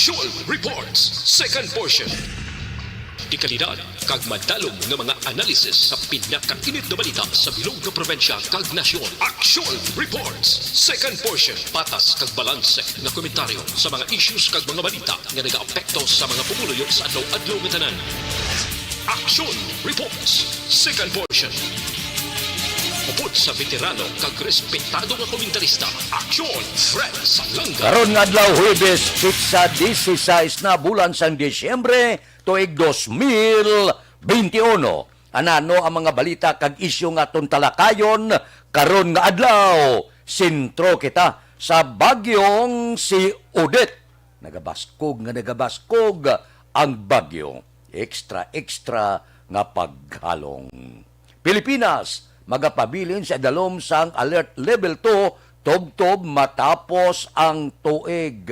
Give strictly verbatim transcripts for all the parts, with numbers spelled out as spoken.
Aksyon Reports, second portion. Dekalidad kag madalom nga mga analisis sa pinakainit nga balita sa bilog nga probinsya kag nasyon. Aksyon Reports, second portion. Patas kag balanse nga komentaryo sa mga issues kag mga balita nga nagaapekto sa mga pumuluyo sa adlaw-adlaw nga tanan. Aksyon Reports, second portion. Upod sa veterano kag respetado nga komentarista, Aksyon Fred Salanga. Karon nga adlaw, Huwebes, petsa disisais na, bulan sang Disyembre, tuig dos mil benti uno. Anano ang mga balita kag isyu nga aton talakayon karon nga adlaw? Sentro kita sa bagyong si Odette. Nagabaskog nga nagabaskog ang bagyo. Extra, extra nga paghalong. Pilipinas magapabilin sa idalom sang Alert Level two tubtob matapos ang tuig.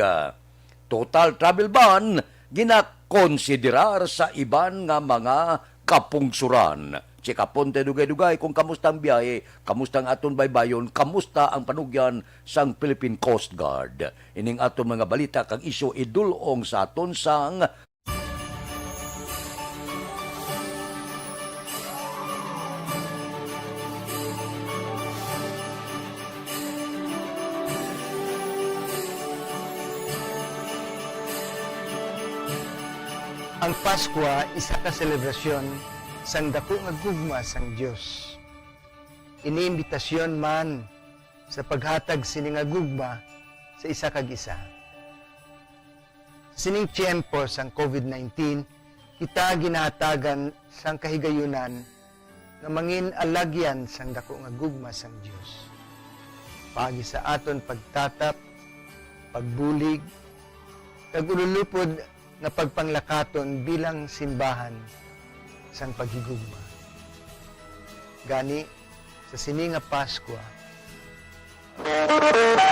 Total travel ban ginakonsiderar sa iban nga mga kapungsuran. Check-upon ta dugay-dugay kung kamusta ang biyahe, kamusta ang aton baybayon, kamusta ang panugyan sang Philippine Coast Guard. Ining aton mga balita kag isyu idul-ong sa aton sang Ang Paskwa isa ka selebrasyon sang daku nga gugma sang Dios. Ini imbitasyon man sa paghatag sini nga gugma sa isa kag isa. Sining tiyempo sang COVID nineteen, kita ginahatagan sang kahigayunan nga mangin alagyan sang daku nga gugma sang Dios, paagi sa aton pagtatap, pagbulig, kag ululupod nga pagpanglakaton bilang simbahan sang paghigugma. Gani, sa sini nga Paskwa,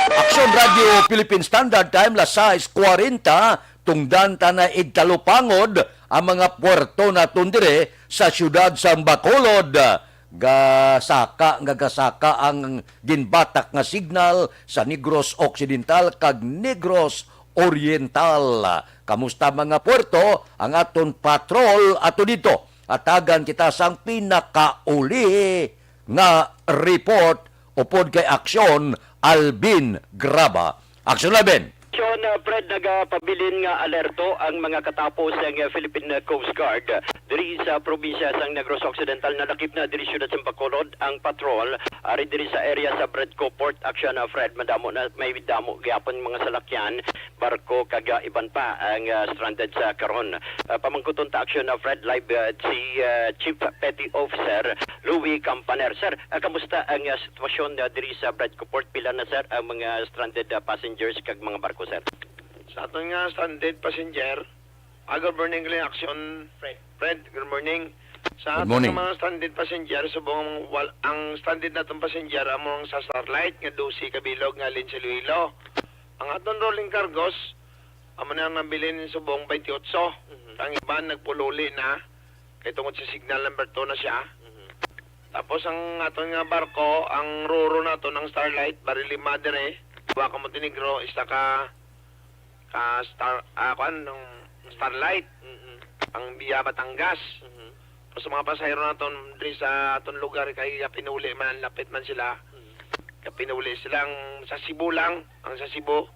Aksyon Radio Philippine Standard Time, las sais kwarenta, tungdan ta na igtalupangod ang mga puerto naton dire sa siyudad sang Bacolod. Gasaka nga gasaka ang ginbatak nga signal sa Negros Occidental kag Negros Oriental. Kamusta, mga puerto? Ang aton patrol ato dito. Atagan kita sang pinakauli nga report upod kay Aksyon Alvin Graba. Aksyon Alvin. Aksyon, uh, Fred, nagapabilin nga alerto ang mga katapo sang, uh, Philippine Coast Guard diri sa probinsya sang Negros Occidental. Nalakip na diri siyudad sang Bacolod ang patrol, ari diri sa area sa Bredco Port. Aksyon, uh, Fred, madamo na, may damo gyapon mga salakyan, barko, kag, uh, iban pa ang, uh, stranded sa karon. Uh, pamangkuton ta, Aksyon, uh, Fred, live, uh, si, uh, Chief Petty Officer Louis Campaner. Sir, ah, kamusta ang, ah, sitwasyon, ah, diri sa Bredco Port? Pila na, sir, ang mga stranded, ah, passengers kag mga barko, sir? Sa aton nga stranded passenger, ah, good morning, Aksyon. Fred. Fred, good morning. Sa aton nga mga stranded passenger, subong ang wal-, ang stranded natong passenger amo ang sa Starlight nga dose ka bilog nga halin sa Iloilo. Ang aton rolling cargos, amo na ang nabilin subong twenty-eight. Mhm. Ang iban nagpululi na kay tungod sa signal number two na siya. Mhm. Tapos ang aton nga barko, ang roro naton, ang Starlight, bali lima dire. Duha ka Montenegro, isa ka, ka Star, ah, kuan, ang Starlight. Mhm. Ang via Batangas. Mhm. Tapos ang mga pasahero naton diri sa aton lugar, kay kapinuli man, lapit man sila. Mhm. Kapinuli sila ang sa Cebu lang, ang sa Cebu.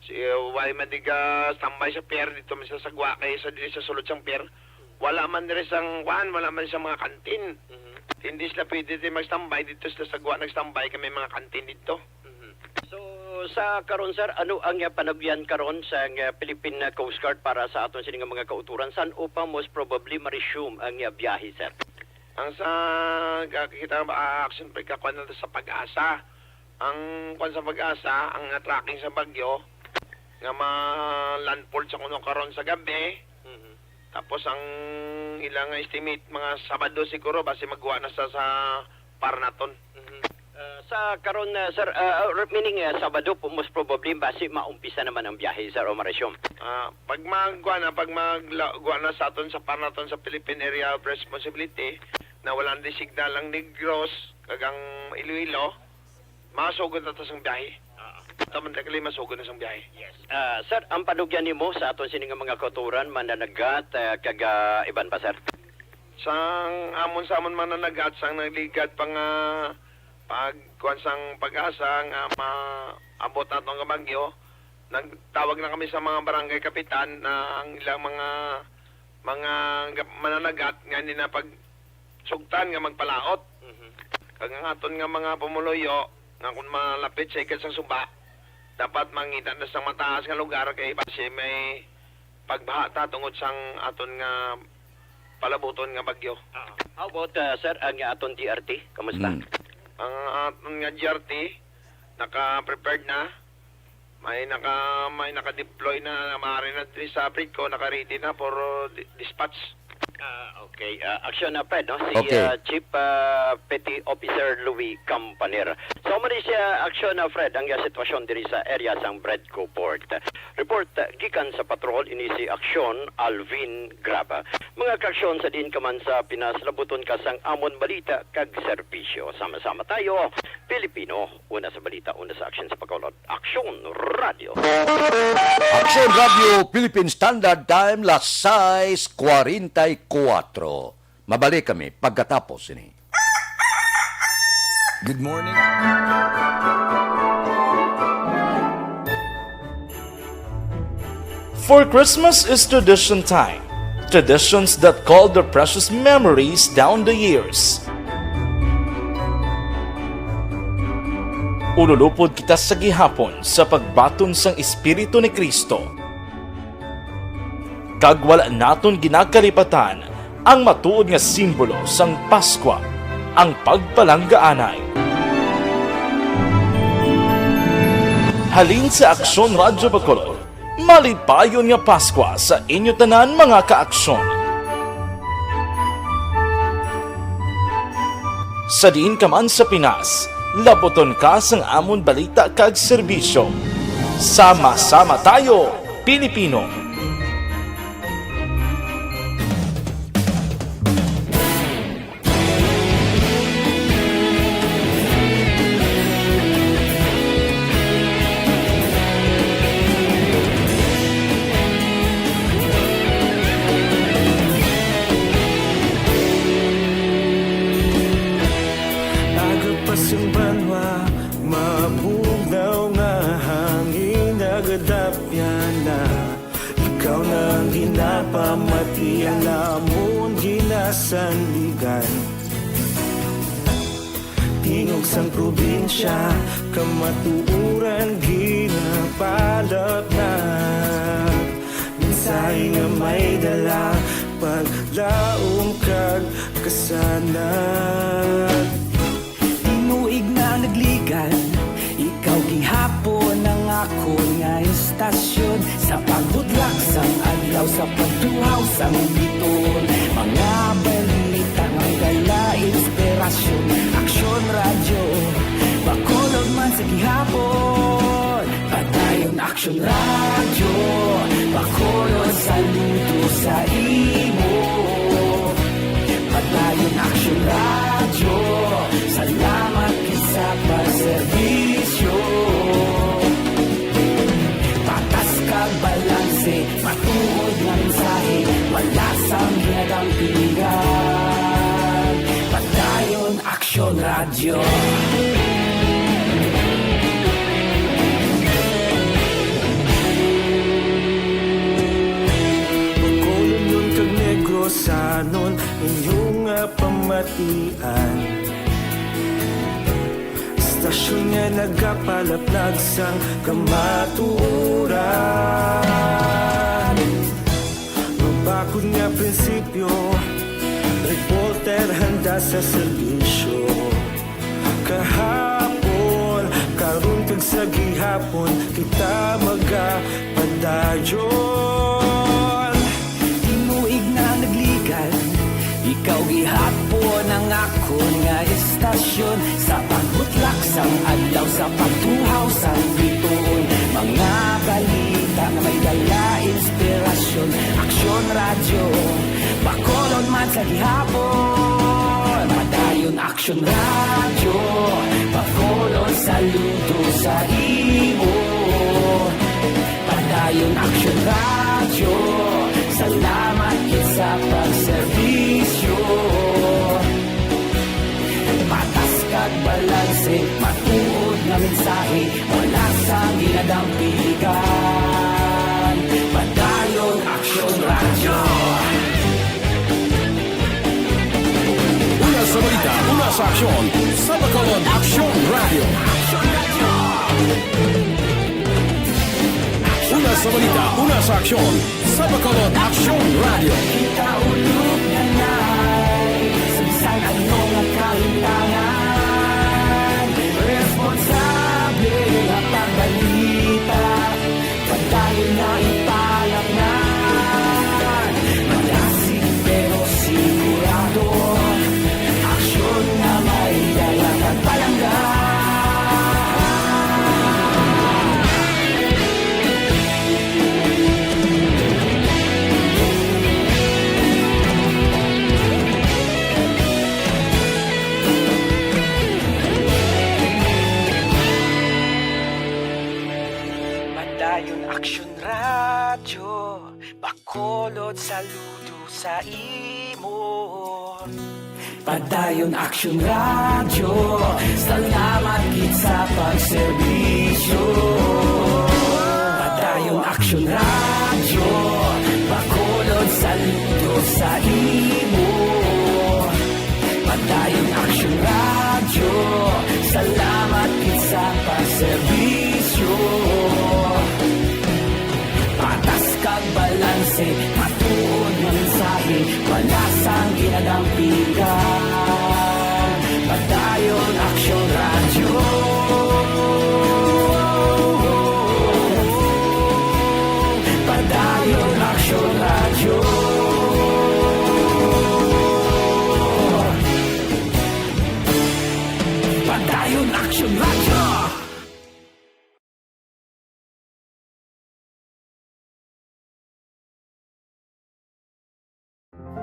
Si, uh, wala man di ka standby sa pier, dito man sa sagwa, kay sa, dili sa sulod sang pier. Wala man diri sang, kuan, wala man sa mga kantin. Mhm. Hindi sila pwede di mag-standby dito, sila sagwa nag-standby, kay may mga kantin dito. Mhm. So, sa karon, sir, ano ang, uh, panagyan karon sa, uh, Philippine, uh, Coast Guard para sa aton sini nga mga kauturan? San-o pa most probably ma-resume ang, uh, biyahe, sir? Ang sa, ka-, kita ba, ah, action pa, ikakuan na sa PAGASA. Ang kuan sa PAGASA, ang, ah, tracking sa bagyo, nga ma-landfall sa kuno karon sa gabi. Mhm. Tapos ang ilang estimate, mga Sabado siguro, basi magwa na sa, sa par naton. Mhm. Ah, sa karon, ah, sir, ah, or meaning, ah, Sabado po, most probably, basi maumpisa naman ang biyahe, sir, o ma-resume? Ah, pag magwa na, pag magwa na sa aton, sa par naton sa Philippine Area of Responsibility, na wala na signal ang Negros kag ang Iloilo, masugod na ta sang biyahe. Ah, Tama na kali, masugod na sang biyahe. Yes. Ah, sir, ang panugyan nimo sa aton sini nga mga kautoran, mananagat, ah, kag, ah, iban pa, sir? Sang amon, sa amon mananagat, sang nagligad pa nga pag, kuwan sang PAGASA nga maabot ato nga bagyo, nagtawag na kami sa mga barangay kapitan na ang ilang mga, mga ga-, mananagat nga hindi na pag sugtan nga magpalaot. Mhm. Kag ang aton nga mga pumuluyo, nga kung malapit sa ikad sang suba, dapat mangita na sang mataas nga lugar kay basi may pagbaha ta tungod sang aton nga palabuton nga bagyo. Ah, how about, uh, sir, ang aton G R T? Kamusta? Mm. Ang aton nga G R T, naka-prepared na. May naka, may naka-deploy na, maaari na diri sa Preco, naka-ready na for, uh, di-, dispatch. Ah, okay. Ah, Action, ah, Fred, no? Si, Okay. ah, Chief, ah, Petty Officer Louis Campaner. So, amo ni siya, Action, ah, Fred, ang, ah, sitwasyon diri sa area sang Predco Port. Report, ah, gikan sa patrol, ini si Action Alvin Graba. Mga ka-Action, sa diin ka man sa Pinas, labuton ka sang amon balita kag serbisyo. Sama-sama tayo, Pilipino, una sa balita, una sa aksyon sa pagkaulod. Aksyon Radio. Aksyon Radio, Philippine Standard Time, las sais cuarenta y cuatro. Mabalik kami pagkatapos sini. Good morning. For Christmas is tradition time. Traditions that call their precious memories down the years. Ululupod kita sa gihapon sa pagbaton sang Espiritu ni Cristo. Kag wala naton ginakalipatan ang matuod nga simbolo sang Paskwa, ang pagpalanggaanay. Halin sa Aksyon Radyo Bacolod, malipayon nga Paskwa sa inyo tanan, mga ka-Aksyon. Sa diin ka man sa Pinas, labuton ka sang amon balita kag serbisyo. Sama-sama tayo, Pilipino! Aga pa sing banwa, mabugnaw nga hangin, nagadapyan na. Ikaw na ang ginapamati, ang amon ginasandigan. Tingog sang probinsya, kamatuoran ginapalatnat. Mensahe nga may dala, paglaom kag kasanag. Tinuig na nagligad, ikaw gihapon ang akon nga istasyon. Sa pagbudlak sang adlaw, sa pagtuhaw sang bituon, mga balita nga may dala inspirasyon. Aksyon Radyo, Bacolod man sa gihapon. Padayon Aksyon Radyo, Bacolod, saludo sa imo. Padayon Aksyon Radyo, salamat gid sa pagserbisyo. Patas kag balanse, matuod nga mensahe, wala sang ginadampingan. Padayon Aksyon Radyo. Bacolodnon kag Negrosanon, inyo nga pamatian. Istasyon nga nagapalaplag sang kamatuoran. Mabakod nga prinsipyo, reporter handa sa serbisyo. Kahapon, karon kag sa gihapon, kita magapadayon. Tinuig na nagligad, ikaw gihapon ang akon nga istasyon. Sa pagbutlak sang adlaw, sa pagtuhaw sang bituon, mga balita nga may dala inspirasyon. Aksyon Radyo, Bacolod man sa gihapon. Padayon Aksyon Radyo, Bacolod, Saludo sa imo, Padayon Action Radio. Salamat gid sa pagserbisyo. Patas kag balanse, matuod nga mensahe, wala sang ginadampigan. Padayon Action Radio. Una sa balita, una sa aksyon, sa Bacolod Action Radio. Una sa balita, una sa aksyon, sa Bacolod Action Radio. Kita ulog na na'y sa bisan ano nga kahintangan. Responsable nga pagbalita, padayon nga ipalapnan. Malasig pero sigurado, aksyon nga may dala kag palangga. Padayon Action Radio, Bacolod, saludo sa imo. Padayon Action Radio, salamat gid sa pagserbisyo. Padayon Action Radio, Bacolod, saludo sa imo. Padayon Action Radio, salamat gid sa pagserbisyo. Patas kag balanse, matuod nga mensahe, wala sang ginadampigan. Padayon Action Radio. Padayon Action Radio. Padayon Action Radio.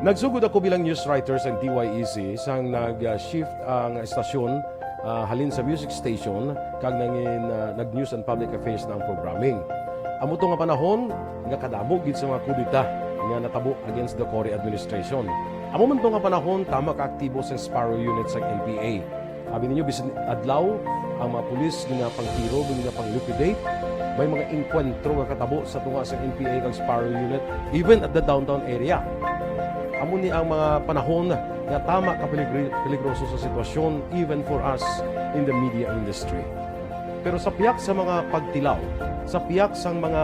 Nagsugod ako bilang news writer sa D Y E C sang nag-shift ang estasyon, ah, halin sa music station kag nangin, ah, nag-news and public affairs na ang programming. Amo to nga panahon nga kadamo gid sa mga kudeta nga natabo against the Cory administration. Amo man to nga panahon tama ka aktibo sa Sparrow Unit sang N P A. Abi ninyo, bisan adlaw, ang mga pulis ginapangtiro, ginapang-liquidate. May mga engkwentro nga katabo sa tunga sa N P A kag Sparrow Unit, even at the downtown area. Amo ni ang mga panahon nga tama ka peligri-, peligroso sa sitwasyon, even for us in the media industry. Pero sa pihak sa mga pagtilaw, sa pihak sang mga,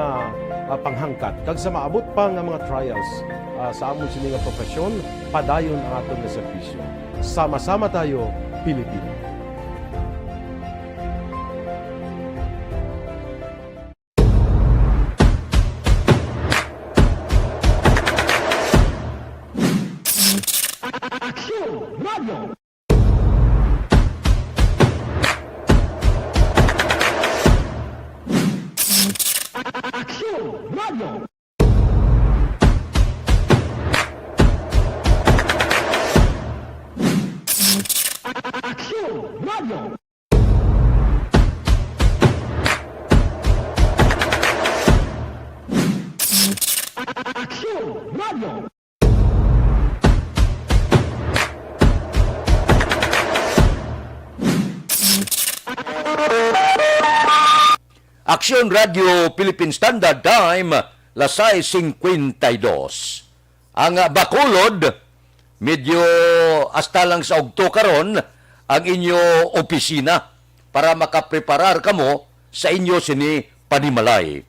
ah, panghangkat, kag sa maabot pa nga mga trials, ah, sa amon sini nga profesyon, padayon ang aton nga serbisyo. Sama-sama tayo, Pilipino. Aksyon Radio. Aksyon Radio. Aksyon Radio. Aksyon Radio. Aksyon Radio Philippine Standard Time, las sais cincuenta y dos. Ang, ah, Bacolod, medyo hasta lang sa ugto karon ang inyo opisina para makapreparar kamo sa inyo sini panimalay.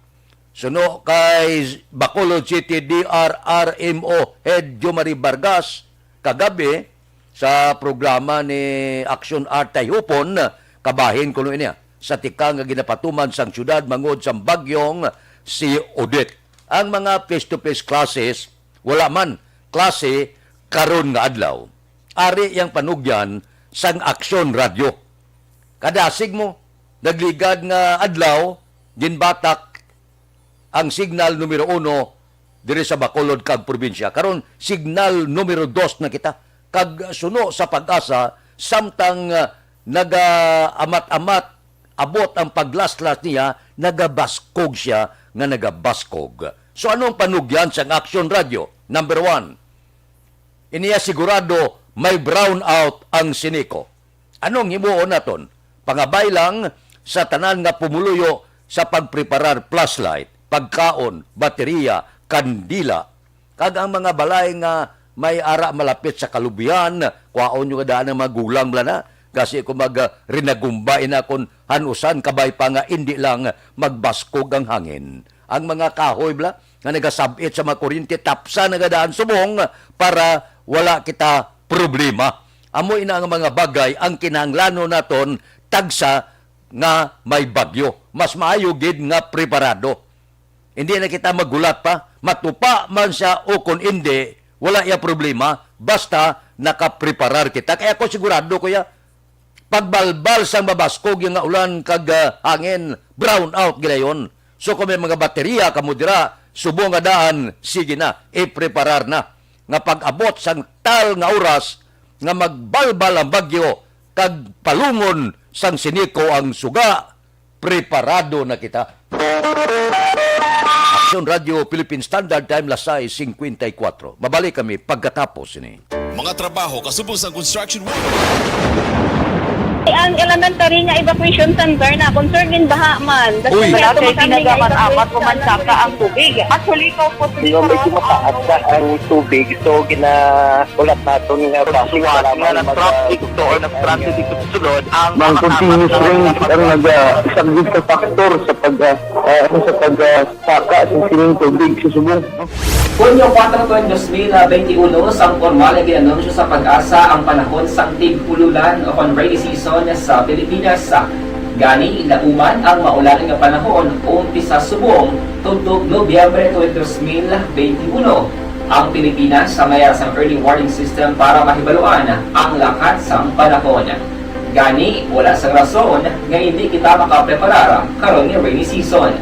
Suno kay Bacolod City D R R M O Head Jomari Vargas, kagabi sa programa ni Action Art Tayhupon, kabahin kuno ini, ah, sa tikang nga ginapatuman sang syudad mangod sang bagyong si Odette. Ang mga face-to-face classes, wala man klase karon nga adlaw. Ari yang panugyan sang Aksyon Radio. Kadasig mo, nagligad nga adlaw, ginbatak ang signal numero uno diri sa Bacolod kag probinsya. Karon, signal numero dos na kita. Kag suno sa PAGASA, samtang, ah, nagaamat-amat abot ang paglaslas niya, nagabaskog siya nga nagabaskog. So, anong panugyan sang Action Radio? Number one, iniya sigurado may brownout ang Sineco. Anong himuon naton? Pangabay lang sa tanan nga pumuluyo sa pagpreparar flashlight, pagkaon, bateriya, kandila, kag ang mga balay nga may ara malapit sa kalubihan, kwaon nyo daan ang mga gulang bala na. Kasi kung mag, ah, rinagumba ina kon hanusan, kabay pa nga indi lang magbaskog ang hangin. Ang mga kahoy bala nga nagasab-it sa mga kuryente, tapsa na gid daan subong para wala kita problema. Amo ina nga mga bagay ang kinahanglanon naton tagsa nga may bagyo. Mas maayo gid nga preparado. Hindi na kita maghulat pa. Matupa man siya o kon indi, wala iya problema. Basta nakapreparar kita. Kaya ako sigurado, kuya, pagbalbal sang mabaskog nga ulan kag, ah, hangin, brown out gidayon. So kung may mga baterya kamo dira, subong nga daan, sige na, ipreparar na. Nga pag-abot sang tal nga oras nga magbalbal ang bagyo kag palungon sang Sineco ang suga, preparado na kita. Aksyon Radio Philippine Standard Time, las sais cincuenta y cuatro. Mabalik kami pagkatapos ini. Mga trabaho kasubong sang construction worker. Ang elementary nga evacuation center na concern in baha man. Uy. Wala kay kinaga man apat ko man saka ang tubig. Actually, ikaw po, medyo mataas na ang tubig. So, gina-, ulat naton nga traffic, wala nga man nag-traffic to or nag-traffic dito sa sulod, ang mga continuous rain ang nag-, ah, isa gid sa factor sa pag, ah, ah, ano, sa pag, ah, saka sa sining tubig sa subong. Hunyo kuwatro, dos mil benti uno, sang pormal nga gin-anunsyo sa PAGASA ang panahon sang tig-ululan o kon rainy season sa Pilipinas. Gani, lauman ang maulan nga panahon umpisa subong tubtob Nobyembre twenty, dos mil benti uno. Ang Pilipinas sa may ara sang early warning system para mahibaluan ang lakat sang panahon. Gani, wala sang rason nga hindi kita makapreparar karon nga rainy season.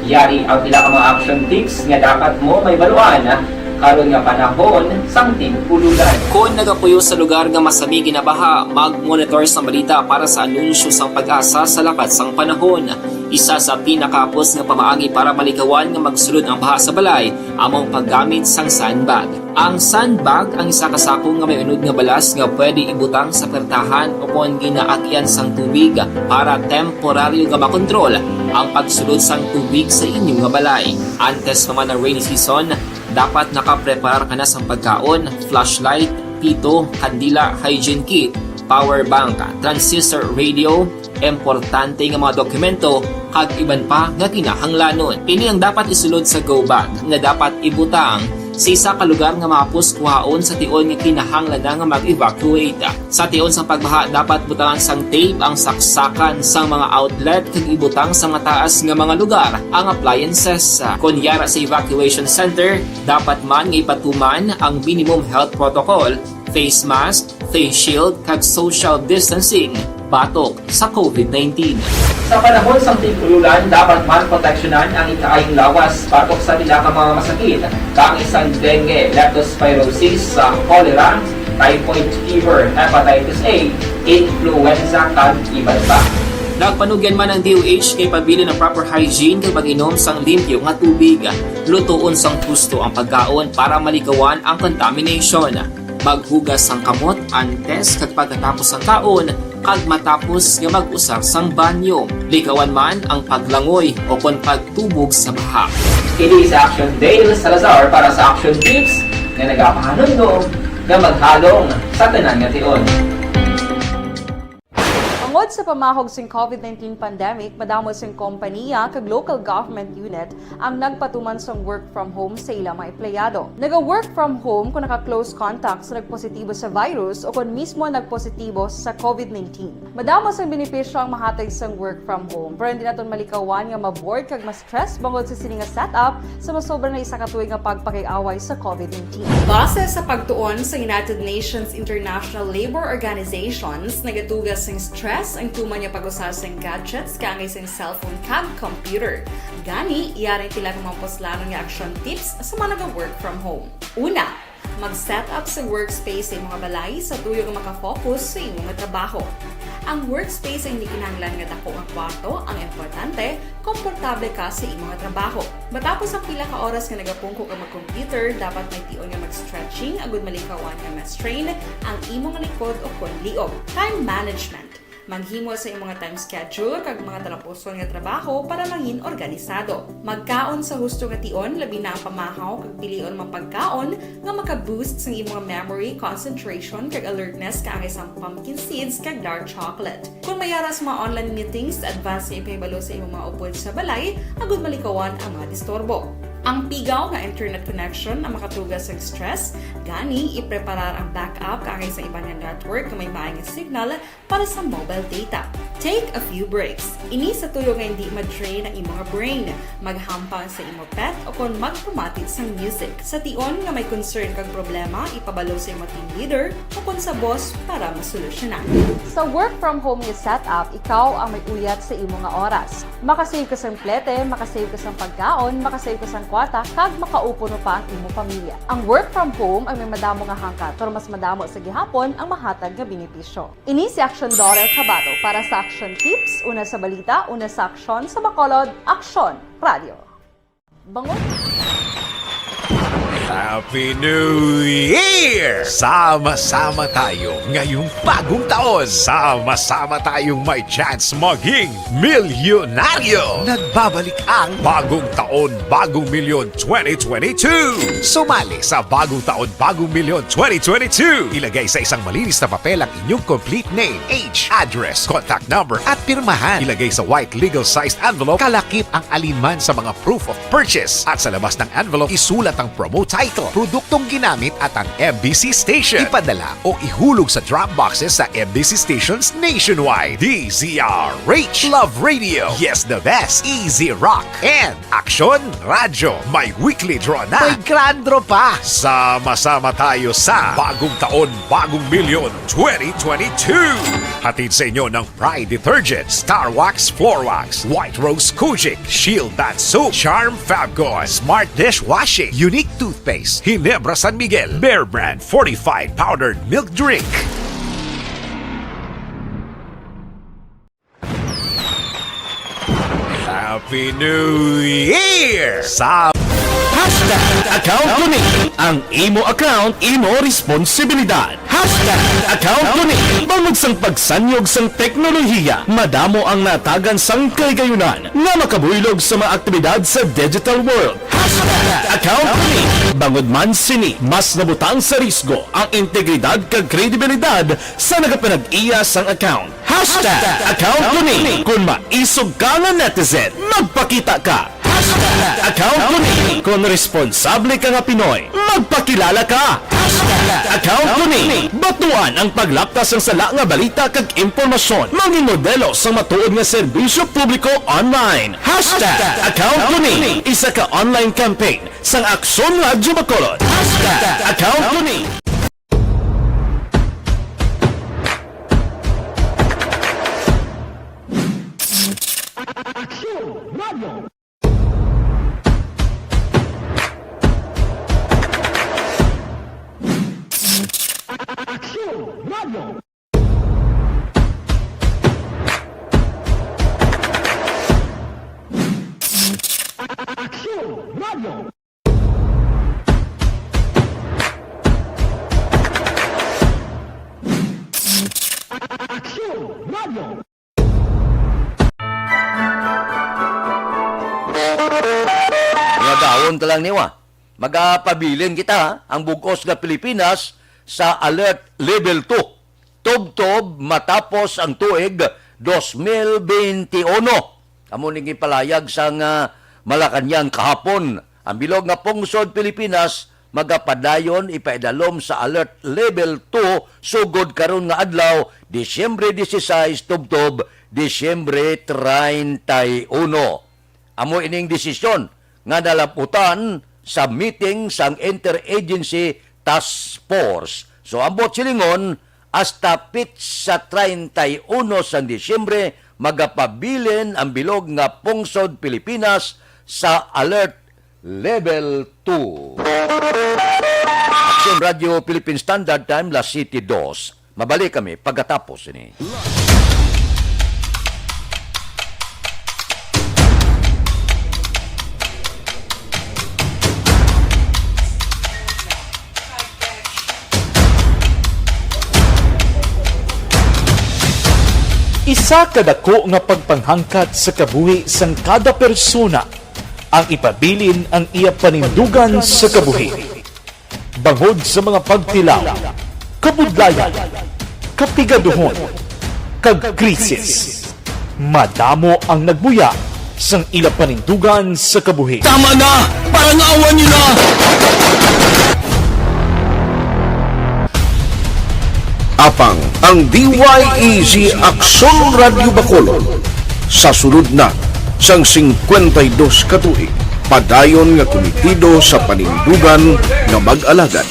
Yari ang pila ka mga action tips nga dapat mo mahibaluan karon nga panahon sang tig-ululan. Kon nagapuyo sa lugar nga masami ginabaha, mag-monitor sa balita para sa anunsyo sang PAGASA sa lakat sang panahon. Isa sa pinakahapos nga pamaagi para malikawan nga magsulod ang baha sa balay amo ang paggamit sang sandbag. Ang sandbag ang isa ka sako nga may unod nga balas nga pwede ibutang sa pertahan o kon ginaagyan sang tubig para temporaryo nga makontrol ang pagsulod sang tubig sa inyo nga balay. Antes pa man ang rainy season, dapat nakapreparar ka na sang pagkaon, flashlight, pito, kandila, hygiene kit, power bank, transistor radio, importante nga mga dokumento, kag iban pa nga kinahanglanon. Ini ang dapat isulod sa go bag nga dapat ibutang sa isa ka lugar nga mahapos kuhaon sa tion nga kinahanglan na nga mag-evacuate. Sa tion sang pagbaha, dapat butangan sang tape ang saksakan sang mga outlet kag ibutang sa mataas nga mga lugar ang appliances. Kon yara sa evacuation center, dapat man nga ipatuman ang minimum health protocol, face mask, face shield, kag social distancing batok sa COVID nineteen. Sa panahon sang tig-ululan, dapat man proteksyonan ang ikaayong lawas batok sa pila ka mga masakit, kaangay sang dengue, leptospirosis, sa cholera, typhoid fever, hepatitis A, influenza, kag iban pa. Nagpanugyan man ang D O H nga ipabilin ang proper hygiene kag mag-inom sang limpyo nga tubig. Lutoon sang husto ang pagkaon para malikawan ang contamination. Maghugas sang kamot antes kag pagkatapos sang kaon, kag matapos nga mag-usar sang banyo. Likawan man ang paglangoy o kon pagtubog sa baha. Kini si Action Dale Salazar para sa Action Tips nga nagapahanumdom nga maghalong sa tanan nga tion. Tungod sa pamahog sing COVID nineteen pandemic, madamo sing kompaniya kag local government unit ang nagpatuman sang work from home sa ila mga empleyado. Naga-work from home kung naka-close contact sa nagpositibo sa virus o kon mismo nagpositibo sa COVID nineteen. Madamo sang benepisyo ang mahatag sang work from home, pero hindi naton malikawan nga ma-bored kag ma-stress bangod sa sini nga setup sa masobra na isa ka tuig nga pagpakig-away sa COVID nineteen. Base sa pagtuon sa United Nations International Labor Organizations, nagatuga sing stress ang tuman nga pag-usa sing gadgets kaangay sing cellphone kag computer. Gani, yari ang pila ka mga puslanon nga action tips sa mga naga-work from home. Una, mag-set up sa workspace sa imong balay sa tuyo nga makafocus sa imong trabaho. Ang workspace ay hindi kinahanglan nga dako nga kwarto, ang importante, komportable ka sa imo nga trabaho. Matapos ang pila ka oras nga nagapungko ka mag-computer, dapat may tion nga mag-stretching agud malikawan nga ma-strain ang imo nga likod o kon liog. Time management. Maghimo sa imo nga time schedule kag mga talapuson nga trabaho para mangin organisado. Magkaon sa husto nga tion, labi na ang pamahaw kag pilion mga pagkaon nga maka-boost sang imo nga memory, concentration, kag alertness kaangay sang pumpkin seeds kag dark chocolate. Kung may ara sa mga online meetings, advance nga ipahibalo sa imong mga upod sa balay agud malikawan ang mga disturbo. Ang pigaw nga internet connection ang makatuga sang stress, gani ipreparar ang backup kaangay sa iban nga network nga may maay nga signal para sa mobile data. Take a few breaks. Ini sa tuyo nga hindi ma-drain ang imong brain. Maghampang sa imo pet o kon magpamati sang music. Sa tion nga may concern kag problema, ipabalo sa imo team leader o kon sa boss para masolusyonan. Sa work from home nga setup, ikaw ang may uyat sa imo nga oras. Makasave ka sang plete, makasave ka sang pagkaon, makasave ka sang kwarta, kag makaupo pa ang imo pamilya. Ang work from home ay may madamo nga hangkat, pero mas madamo sa gihapon ang mahatag nga benepisyo. Ini si Aksyon Dora Tabato para sa Aksyon Tips, una sa balita, una sa aksyon, sa Bacolod, Aksyon Radio. Bangon. Happy New Year! Sama-sama tayo ngayong bagong taon. Sama-sama tayong may chance maging milyonaryo. Nagbabalik ang Bagong Taon, Bagong Milyon twenty twenty-two. Sumali sa Bagong Taon, Bagong Milyon twenty twenty-two. Ilagay sa isang malinis na papel ang inyong complete name, age, address, contact number, at pirmahan. Ilagay sa white legal-sized envelope, kalakip ang alinman sa mga proof of purchase. At sa labas ng envelope, isulat ang promo title, produktong ginamit, at ang M B C station. Ipadala o ihulog sa drop boxes sa M B C stations nationwide. D Z R H, Love Radio, Yes the Best, Easy Rock, and Aksyon Radyo. May weekly draw na. May grand draw pa. Sama-sama tayo sa Bagong Taon, Bagong Milyon twenty twenty-two. Hatid sa inyo ng Pride Detergent, Star Wax Floor Wax, White Rose Kojic, Shield Bath Soap, Charm Fabcon, Smart Dishwashing, Unique Toothpaste, Ginebra San Miguel, Bear Brand Fortified Powdered Milk Drink. Happy New Year! Sa Hashtag Account Tuni. Ang imo account, imo responsibilidad. Hashtag Account Tuni. Bangod sang pagsanyog sang teknolohiya, madamo ang natagan sang kahigayonan nga makabuylog sa mga aktibidad sa digital world. Hashtag Account Tuni. Bangod man sini, mas nabutang sa risgo ang integridad kag kredibilidad sa nagapanag-iya sang account. Hashtag Account Tuni. Kung maisog ka nga netizen, magpakita ka. Hashtag Account Tuni. Kung responsable ka nga Pinoy, magpakilala ka. Hashtag Account Tuni. Batuan ang paglaptas sang sala nga balita kag impormasyon. Mangin modelo sang matuod nga serbisyo publiko online. Hashtag Account Tuni. Isa ka online campaign sang Aksyon Radyo Bacolod. Hashtag Account Tuni. Aksyon Radyo. Aksyon Radyo. Aksyon Radyo. Aksyon Radyo. Nga daon ta lang niwa. Magapabilin kita, ha? Ang bug-os nga Pilipinas sa Alert Level two. Tubtob matapos ang tuig dos mil bente uno. Amo ning gipalayag sang, ah, Malacañang kahapon. Ang bilog nga pungsod Pilipinas magapadayon ipaidalom sa Alert Level two sugod karon nga adlaw, Disyembre dieciséis tubtob Disyembre treinta y uno. Amo ining desisyon nga nalaputan sa meeting sang Interagency Task Force. So, ambot silingon, hasta petsa treinta y uno sang Disyembre, magapabilin ang bilog nga pungsod Pilipinas sa Alert Level two. Aksyon Radyo Philippine Standard Time, las siete dos. Mabalik kami pagkatapos ini. Isa ka dako nga pagpanghangkat sa kabuhi sang kada persona ang ipabilin ang iya panindugan sa kabuhi. Bangod sa mga pagtilaw, kabudlayan, kapigaduhon, kag krisis, madamo ang nagbuya sang ila panindugan sa kabuhi. Tama na! Parang awan niyo na! Apang ang D Y E Z Aksyon Radyo Bacolod sa sulod na sang singkwenta y dos ka tuig, padayon nga kumitido sa panindugan nga mag-alagad.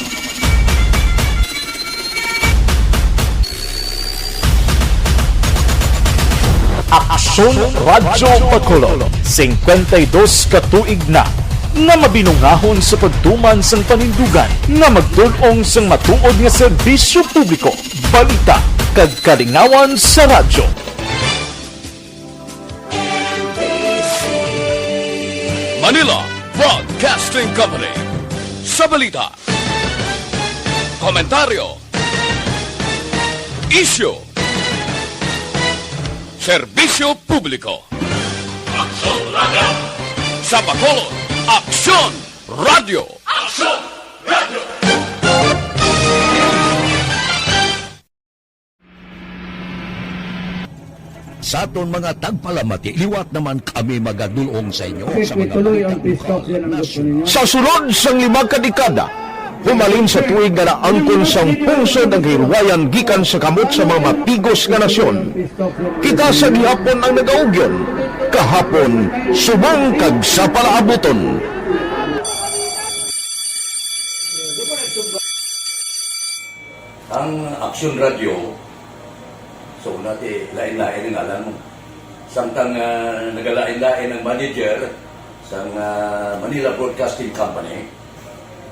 Aksyon Radyo Bacolod, singkwenta y dos ka tuig na nga mabinungahon sa pagtuman sang panindugan nga magtul-ong sang matuod nga serbisyo publiko, balita, kag kalingawan sa radyo. Manila Broadcasting Company. Sa balita, komentaryo, isyu, serbisyo publiko. Aksyon Radyo. Sa Bacolod, Aksyon Radyo. Aksyon Radyo. Sa aton mga tagpalamati, liwat naman kami magadulong sa inyo sa mga balita buhaton sa nasyon. Sa sulod sang lima ka dekada, humalin sa tuig nga naangkon sang pungsod ang kahilwayan gikan sa kamot sa mga matigos nga nasyon, kita sa gihapon ang nagaugyon, kahapon, subong kag sa palaabuton. Ang Aksyon Radyo, sa una, ti, lain-lain ang ngalan mo. Samtang, ah, nagalain-lain ang manager sang, ah, Manila Broadcasting Company,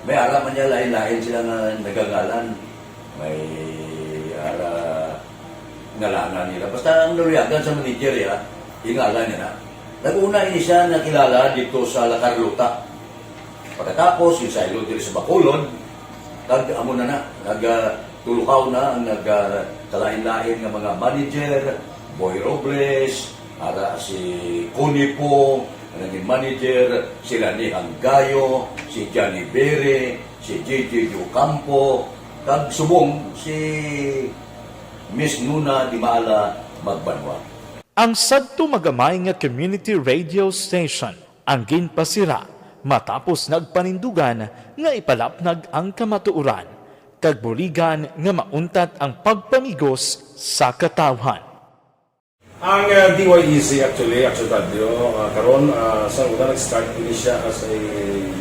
may ara man niya lain-lain sila nga nagangalan. May ara ngalanan nila. Basta ang naluyagan sa manager, ya, ingalan niya na. Nag-una ini siya nakilala dito sa La Carlota. Pagkatapos, yung saylo diri sa Bacolod, kag amo na na, nag, ah, tulukaw na ang nag, ah, kalain-lain nga mga manager, Boy Robles, ara si Connie Pong, ang naging manager, si Lani Hanggayo, si Johnny Bere, si J J Ocampo, kag subong si Miss Nuna Dimala Magbanwa. Ang sadto magamay nga community radio station ang ginpasira matapos nagpanindugan nga ipalapnag ang kamatuoran kag buligan nga mauntat ang pagpamigos sa katawhan. Ang, ah, D Y E Z actually, Action Radio, ah, karon, ah, sa una nag-start ini siya as a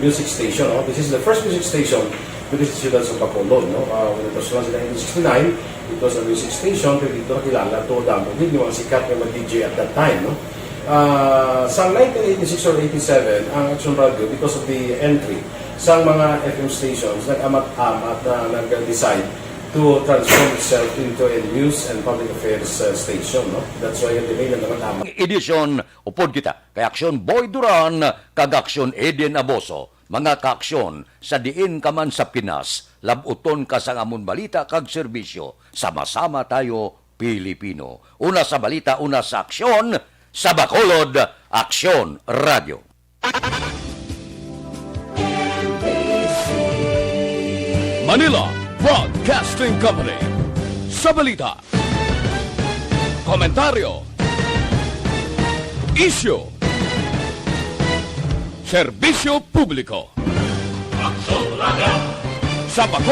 music station, no? This is the first music station diri sa siyudad sa Bacolod, no? Ah, when it was launched in nineteen sixty-nine, it was a music station, pero dito nakilala to, damo gid yung mga sikat nga mga D J at that time, no? Ah, sa nineteen eighty-six or eighty-seven, ang Action Radio, because of the entry sa mga F M stations, nag-amat-amat na nag-decide to transform itself into a news and public affairs, uh, station, no? That's why the name naman tama. Edisyon, upod kita kay Aksyon Boy Duran kag Aksyon Eden Aboso, mga kaaksyon, sa diin ka man sa Pinas, lab-uton ka sang amon balita kag serbisyo. Sama-sama tayo, Pilipino. Una sa balita, una sa aksyon, sa Bacolod, Aksyon Radio. Manila Broadcasting Company. Sa balita, komentaryo, isyu, serbisyo publiko. Sa Bacolod.